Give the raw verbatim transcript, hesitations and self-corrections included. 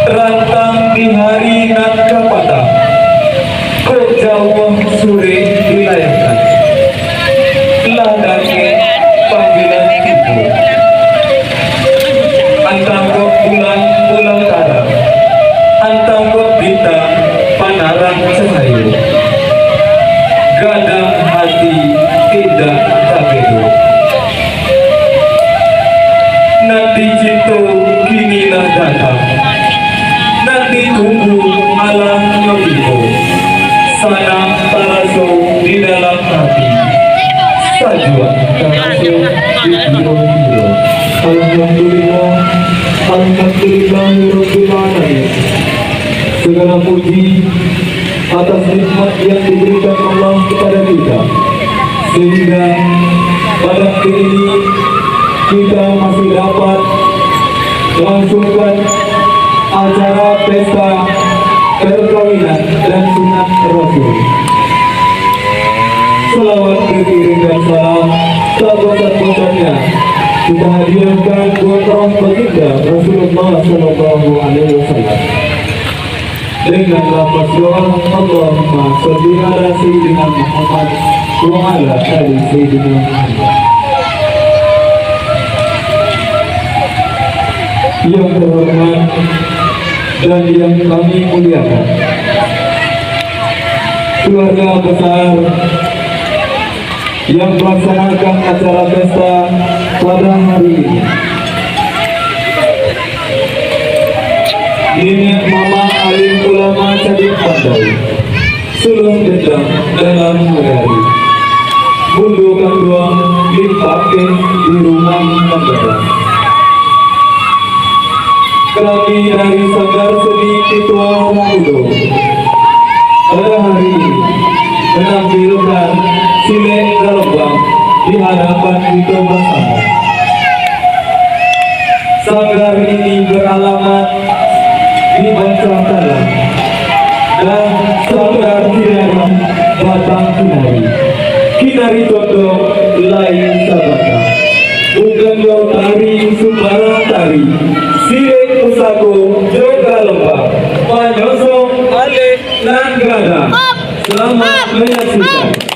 Rantang di hari nan ka patang, kok jauah surek dilayangkan. Lah dangek panggilan tibo. Antang kok bulan, bulan tarang, antang kok bintang, panarang cahayo. Gadang hati indak tabedo. Nan dicinto kini lah datang, nan ditunggu alah nyo tibo. Sanang taraso di dalam hati, sajuak taraso di tiro-tiro. Alhamdulillah, alhamdulillahirabbil alamin. Segala puji atas nikmat yang diberikan Allah kepada kita, sehingga pada hari ini kita masih dapat melangsungkan acara pesta perkawinan dan sunat Rasul. Salawat beriringan salam tak bosan-bosannya kita hadiahkan buat roh baginda Rasulullah Sallallahu Alaihi Wasallam. Dengan lafaz doa, Allahumma sholli ala Sayyidina Muhammad wa ala ali Sayyidina Muhammad. Yang terhormat dan yang kami muliakan, keluarga besar yang melaksanakan acara pesta pada hari ini. Niniak mamak alim ulama cadiak pandai, suluah bintang dalam nagari, bundo kanduang limpah di rumah nagara. Kami dari Sanggar Seni Kituang Mudo pada hari ini menampilkan silek galombang di hadapan kita bersama. Sanggar ini beralamat di Bancang Talang dan Sanggar Kinari Batang Kinari. Kinari tondok lai sabatang. Bukan jo tari sumbarang tari, silek pusako jo galombang, panyosong alek nan gadang. Selamat menyaksikan.